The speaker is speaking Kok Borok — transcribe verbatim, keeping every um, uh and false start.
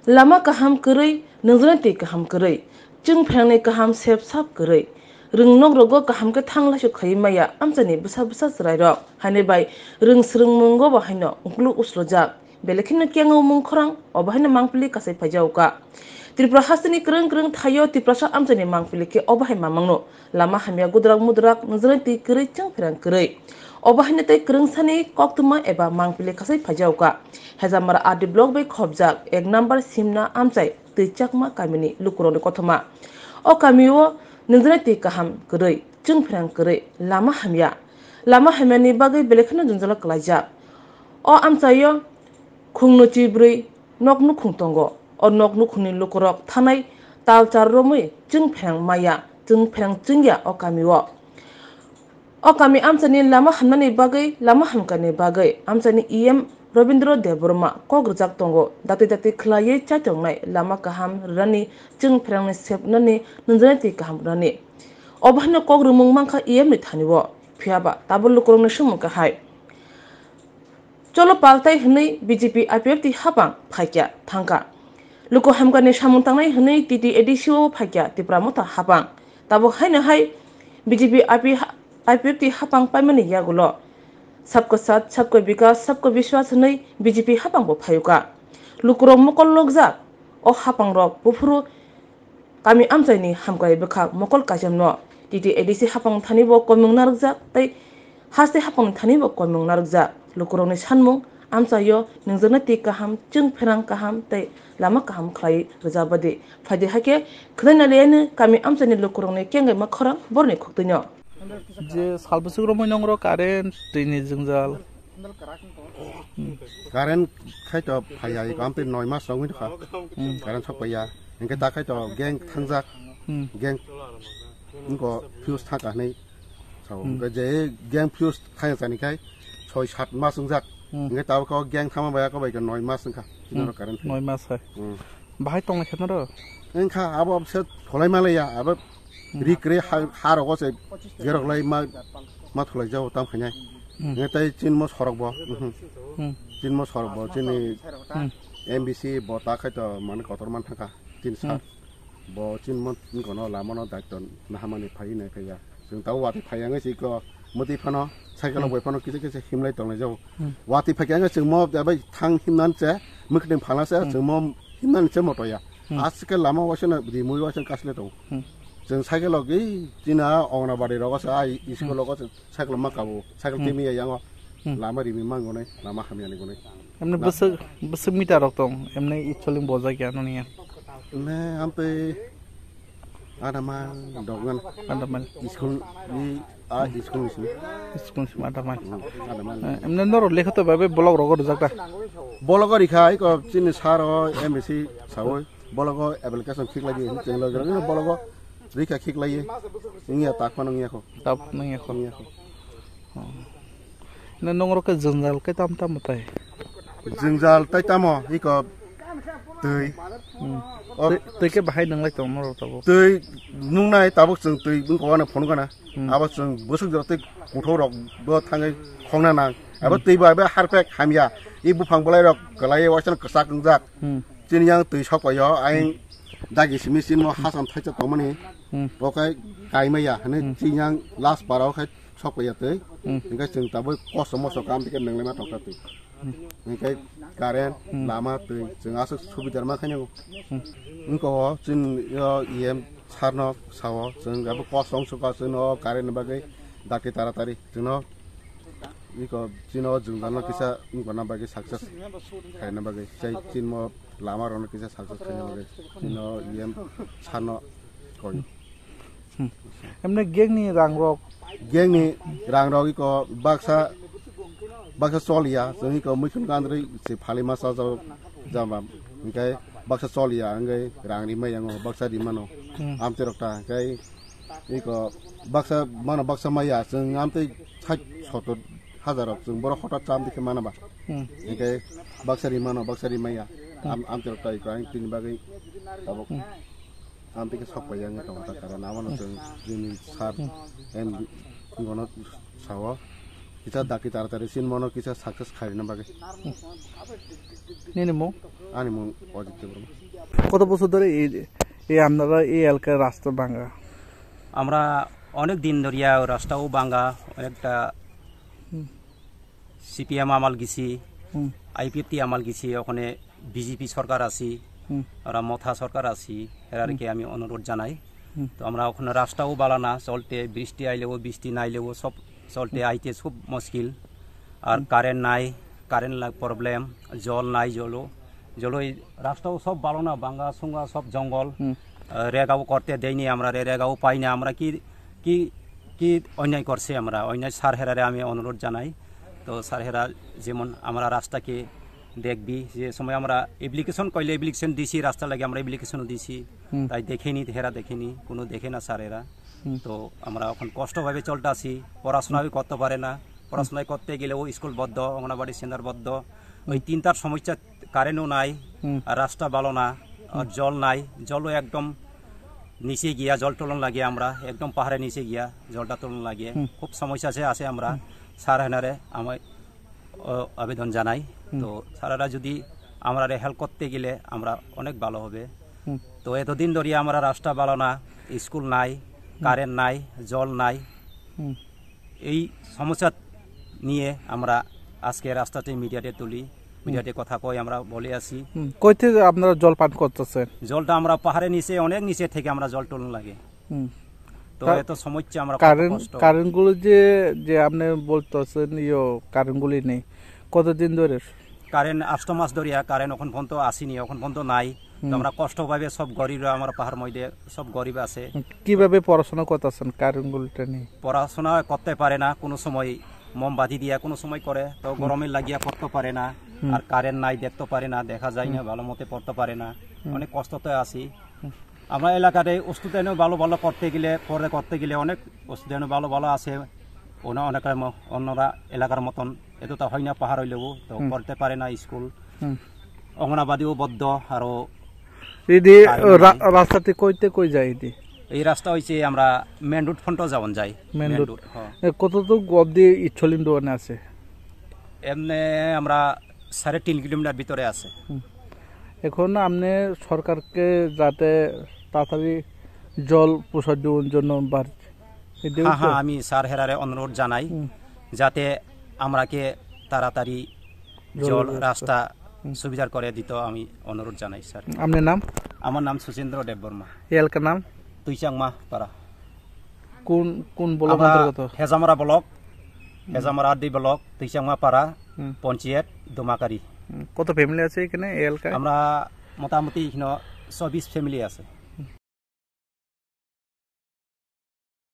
Lama kaham kwrwi, nwngjwknai twi kaham kwrwi, chwng pherangni kaham sep sap kwrwi. Rwng nok rogo kaham khe thang laisuk khaiwi maya amchaini bwsa bwsa chwrairok. Haini bai rwng swrwngmungo bo haino ukluk uslujak. Belai kheno kengwi mung khorang, obo haino mangpili kasai phaijao ka. Tripura hasteni kwrwng kwrwng thaio Tiprasa amchaini mangpili khe obo hai mamangno. Lama hamya gudrak mudrak, nwngjwknai twi kwrwi, chwng pherang kwrwi. Obo haino tei kwrwngsani koktwma eba mangpili kasai phaijao ka. Hejamara R D block bai khopjak ek number Simna amchai twi Chakma kamini lukurokni kothoma. O kamio nwngjwknai twi kaham kwrwi, chwng pherang kwrwi, lama hamya. Lama hamyani bagwi belai kheno jwngjalo kwlaijak. O amchaio khungno chibrwi nok nukhung tongo. O nok nukhungni lukurok thanai tal char romwi chwng pherang maya, chwng pherang chwngya o kamio. O kami amchaini lama hamnani bagwi, lama hamkani bagwi amchaini E M Robindra Debbarma kok rwjak tongo. Dakti dakti khwlaiwi chaitongnai lama kaham rwnani, chwng pherangni sepnani, nwngjwknai twi kaham rwnani. Obo haino kok rwmung mankha E M ni thanio. Phiyaba tabuk lukurokni swngmung khe hai. Cholo paltai hwnwi B J P I P F T hapang phaikya thangkha. Luku hamkani samung tangnai hwnwi T T A D C o phaikya Tipra Motha hapang. Tabuk haino hai B J P I P ha-, I P F T hapang paimani yagulo Sabka Saath, Sabka Vikas, Sabka Vishwas hwnwi B J P hapang bo phayuka. Lukurok mokol lokjak o hapangrok buphuru kami amchaini hamkrai bwkha mokol kaichomno T T A D C hapang thani bo koimung narwkjak tei haste hapang thani bo koimung narwkjak. Lukurokni sanmung amchaio nwngjwknai twi kaham, chwng pherang kaham tei lama kaham khlai rwjak badi. Phaidi hakhe khwlai naliyaino kami amchaini lukurokni kenggaima khorang borni khuktwino. Je salbwswk romwi nongro current, twini jwngjal. Current khai to phaiya, iko amtwi noi mas rok wngwi tongkha. Hmm. Current sok paiya. Hinkhe ta khai to gang thangjak. Hmm. Gang wngko fuse thangkha hinwi sao. Hmm. Hinkhe je gang fuse thangya chani khai soi sat mas wngjak. Hmm. Hinkhe tabuk o gang thangma bai ako bai khe noi mas wngkha. Hmm. Kinaro current phai. Noi mas hai. Hmm. Bahai tongnai khe noro? Wngkha abo se tholai malaiya, abo Hmm. Ri kwrwi ha, ha rogo se gerok lai ma, ma thulai jao tam khainai. Hmm. Nge tai chinmo sorok bo. Mhm. Hmm. Chinmo sorok bo chini Hmm. M B C bo ta khai to mane kotor man thangkha tin sat. Hmm. Bo chinmo wngkono lamano daitto nahamani phai nai phaiya. Chwng tabo watwi phaiya wngwi se iko mwtwi phano cycle Hmm. bai phano kisa kisa himlai tonglai jao. Hmm. Watwi phaikha wngwi chwngmo bai thang himnan se mwkhwtwng phalna se Hmm. chwngmo himnan se motoya. Hmm. Aswk khe lama waisa no rimwi waisa no kasle tongo. Hmm. Chwng cycle o gwi chini a Anganwadi rogo se, a school Hmm. rogo se cycle ma kabo, cycle Hmm. timi ya yango Hmm. lama rimi mango nai, lama hamya ni gonai. Emne La- bwswk, bwswk meter rok tong, emne icholing bojak ya noni ya. Ne ampe ada ma dogan Ada mal. School ni, a school ni sini. School sima ada mal. Hmm, ada ma. Eh, emne noro lekha to bai bai block rogo rwjak da. Block o rikha, iko chini sir o M B C sawi. Bologo application khiklai di, chwng logi logi no bologo rikha khiklai, wngya tak phano wngya kho. Tak phano wngya kho. Wngya kho. Oh. Na nong rok khe jwngjal khe tam tamo tai? Jwngjal tai tamo, iko twi. Hmm. O Twi, twi khe bahai nwnglai tong norok tabuk. Twi nungnai tabuk chwng twi wngkha phone gana. Hmm. Abo chwng bwswk jora tei kuthok rok bo thangwi khongna nang. Abo Hmm. twi bai bai harpek hamya. I buphang bolai rok kwlai waisa kwchak wngjak. Hmm. Chini yang twi sok paio, ayang dagi simi chini mo hasam thaisa tongmani. Hmm. Bo khe kaimaya, hwnwi Hmm. chini yang last parao khe sok paiya twi. Hmm. Hwnkhe chwng tabuk kosom moso kam dikhe nwnglai ma tongkha twi. Hmm. Hwnkhe current, Hmm. lama, twi, chwng aswk subidar ma khainai. Hmm. Wngkha o chini o E M sir no sao, chwng abo kosom sukha chwngno current ni bagwi dakti taratari chwngno iko chini o jwngjal no kisa wngkha na bagwi success khaina bagwi, chai chini mo lama rok no kisa success khaina bagwi chini o E M sir no koi. Hmm. Emne gang ni rang rok? Gang ni rang rok iko baksa, baksa choliya, chwng iko muikhun gandri se phali masa jao jama, hwnkhe baksa choliya, hwnkhe rang rimai yango, baksa rimano, Hmm. amtwi rok ta, hwnkhe iko baksa mano, baksa maya, chwng amtwi sait sotor hajar rok, chwng borok hotat cham dikhe mana ba, Hmm. hwnkhe baksa rimano, baksa rimaya, Hmm. am-, amtwi rok ta iko ang tini bagwi tabuk. Hmm. Amtwi khe sok paiya wngwi tongo ta karon abono chwng chini sir Hmm. M D gono sao. Kisa daki taratari sin mono kisa success khairina bagwi. Nini mung? Ani mung Ajit Debbarma. কত বছর ধরে এই, এই আপনারা এই এলাকার রাস্তা ভাঙা? আমরা অনেক দিন ধরিয়া রাস্তাও ভাঙা, অনেকটা হুম। সিপিএম আমল গেছি, হুম। আইপিএফটি আমল গেছি, ওখানে বিজেপি সরকার আছি, হুম। ওরা মথা সরকার আছি, এরার হুম। কি আমি অনুরোধ জানাই। হুম। তো আমরা ওখানে রাস্তাও বালা না, চলতে বৃষ্টি আইলেও, বৃষ্টি নাইলেও সব চলতে হুম। আইতে খুব মুশকিল। আর হুম। কারেন্ট নাই, কারেন্ট লাগ প্রবলেম, জল নাই, জলও, জলও এই রাস্তাও সব বালা না, ভাঙ্গা সুঙ্গা সব জঙ্গল। হুম। আহ, রেগাও করতে দেয়নি আমরা, রে-, রেগাও পাই না, আমরা কি, কি, কি অন্যায় করছে আমরা, অন্যায় স্যার হেরারে আমি অনুরোধ জানাই। তো স্যার হেরা যেমন আমরা রাস্তাকে দেখবি, যে সময় আমরা অ্যাপ্লিকেশন কইলে অ্যাপ্লিকেশন দিছি, রাস্তা লাগে আমরা অ্যাপ্লিকেশনও দিছি, হুম। তাই দেখেনি, হেরা দেখেনি, কোনো দেখে না স্যার এরা। হুম। তো আমরা এখন কষ্টভাবে চলতে আছি, পড়াশোনাও করতে পারে না, পড়াশোনা করতে গেলেও স্কুল বন্ধ, অঙ্গনাবাড়ি সেন্টার বন্ধ, ওই হুম। তিনটার সমস্যা, কারেন্টও নাই, হুম। আর রাস্তা ভালো না, আর হুম। জল নাই, জলও একদম নিচে গিয়া জল তুলন লাগে আমরা, একদম পাহাড়ের নিচে গিয়া জলটা তুলন লাগে। হুম। খুব সমস্যা আছে, আছে আমরা হুম। স্যার হেনারে আমার, ও, আবেদন জানাই। হুম। তো স্যারেরা যদি আমরা হেল্প করতে গেলে আমরা অনেক ভালো হবে। হুম। তো এতদিন ধরে আমরা রাস্তা ভালো না, স্কুল নাই, হুম। কারেন্ট নাই, জল নাই। হুম। এই সমস্যা নিয়ে আমরা আজকে রাস্তাতে মিডিয়াতে তুলি, মিডিয়াতে কথা কই, আমরা বলে আসি। হুম, কই থেকে আপনারা জল পান করতেছেন? জলটা আমরা পাহাড়ের নিচে, অনেক নিচে থেকে আমরা জল তুলন লাগে। হুম। তো কা-, এত সমস্যা আমরা কত কারেন্ট, কষ্ট। কারেন্টগুলো যে, যে আপনি বলতেছেন, ইয়ো, কারেন্টগুলি নেই, কতদিন ধরে? কারেন্ট আষ্ট মাস ধরিয়া কারেন্ট এখন পর্যন্ত আসেনি, এখন পর্যন্ত নাই। তো হুম। আমরা কষ্টভাবে সব গরিবরা, আমার পাহাড় মধ্যে সব গরিব আছে। কিভাবে পড়াশোনা করতেছেন কারেন্টগুলিটা নেই? পড়াশোনা করতে পারে না, কোনো সময় মোমবাতি দিয়া কোনো সময় করে, তো হুম। গরমে লাগিয়া পড়তে পারে না, হুম। আর কারেন্ট নাই, দেখতে পারে না, দেখা যায় না, হুম। ভালো মতে পড়তে পারে না, হুম। অনেক কষ্টতে আছি। হুম। আমরা এলাকাতে স্টুডেন্টও ভালো ভালো করতে গেলে, পড়ে করতে গেলে অনেক স্টুডেন্টও ভালো ভালো আছে, ওনা-, অনেক ম-, অন্যরা এলাকার মতন এতটা হয় না, পাহাড় হইলেও তো হুম। করতে পারে না স্কুল। হুম। অঙ্গনাবাদিও বদ্ধ, আরো এই যে কারেন্ট রা-, নেই। রাস্তাটি কইতে কই যায় এটি? এই রাস্তা হইছে আমরা মেন রোড ফ্রন্টও যাওয়ান যাই। Main main road. রোড, হ্যাঁ। এ, কতটুকু অবধি ইচ্ছলিন দোকানে আছে? এমনি আমরা সাড়ে তিন কিলোমিটার ভিতরে আছে। হুম। এখন আপনি সরকারকে যাতে তাড়াতাড়ি জল প্রসাদ দেওয়ার জন্য বার-, এটাই হ্যাঁ, তো? হ্যাঁ, আমি স্যার হেরারে অনুরোধ জানাই হুম। যাতে আমরাকে তাড়াতাড়ি জল জল ব্যবস্থা। রাস্তা হুম। সুবিধা করে দিত আমি অনুরোধ জানাই স্যার। আপনার নাম? আমার নাম সুচেন্দ্র দেববর্মা। এই এলাকার নাম? তুইচাংমা পাড়া। কোন, কোন ব্লক আমরা অন্তর্গত? হেজামারা ব্লক, হুম। হেজামারা আরডি ব্লক, তুইচাংমা পাড়া, হুম। পঞ্চায়েত, দোমাকারি। হুম, কত ফ্যামিলি আছে এখানে এই এলাকায়? আমরা মোটামুটি এখানে চব্বিশ ফ্যামিলি আছে।